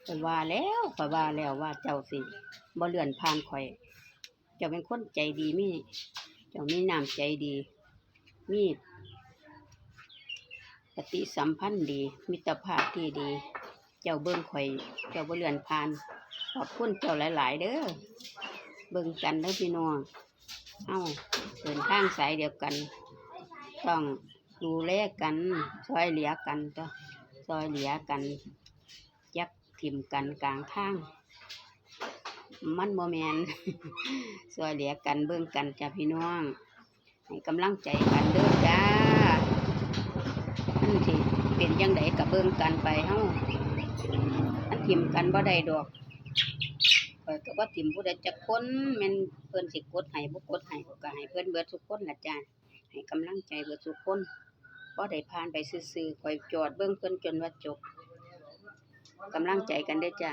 ຂ້ອຍວ່າແລ້ວ ຂ້ອຍວ່າແລ້ວວ່າເຈົ້າຊິບໍ່ເລື່ອນຜ່ານຂ້ອຍ. ເຈົ້າເປັນຄົນໃຈດີ ມີ ເຈົ້າມີນ້ຳໃຈດີ ມີປະຕິສຳພັນດີ ມິດຕະພາບທີ່ດີ. ເຈົ້າເບິ່ງຂ້ອຍ ເຈົ້າບໍ່ເລື່ອນຜ່ານ. ຂອບຄຸນເຈົ້າຫຼາຍໆເດີ. ເບິ່ງກັນເດີພີ່ນ້ອງ. ເຮົາເດີນທາງສາຍດຽວກັນ ຕ້ອງດູແລກັນ ຊ່ອຍເຫຼືອກັນຕົວະ ຊ່ອຍເຫຼືອກັນ ຈັກຖິ້ມກັນກາງທາງ ມັນບໍ່ແມ່ນ ຊ່ອຍເຫຼືອກັນເບິ່ງກັນຈ້າພີ່ນ້ອງ. ໃຫ້ກຳລັງໃຈກັນເດີຈ້າ. ມັນຊິເປັນຈັ່ງໃດກະເບິ່ງກັນໄປເຮົາ ມັນຖິ້ມກັນບໍ່ໄດ້ດອກ. ຂ້ອຍກະບໍ່ຖິ້ມຜູ້ໃດຈັກຄົນ ແມ່ນເພິ່ນຊິກົດໃຫ້ບໍ່ກົດໃຫ້ ຂ້ອຍກະໃຫ້ເພິ່ນເບິດທຸກຄົນລະຈ້າ. ໃຫ້ກຳລັງໃຈເບິດທຸກຄົນ. ບໍ່ໄດ້ຜ່ານໄປຊື່ໆ ຂ້ອຍຈອດເບິ່ງເພິ່ນຈົນວ່າຈົບ. ກຳລັງໃຈກັນເດີຈ້າ.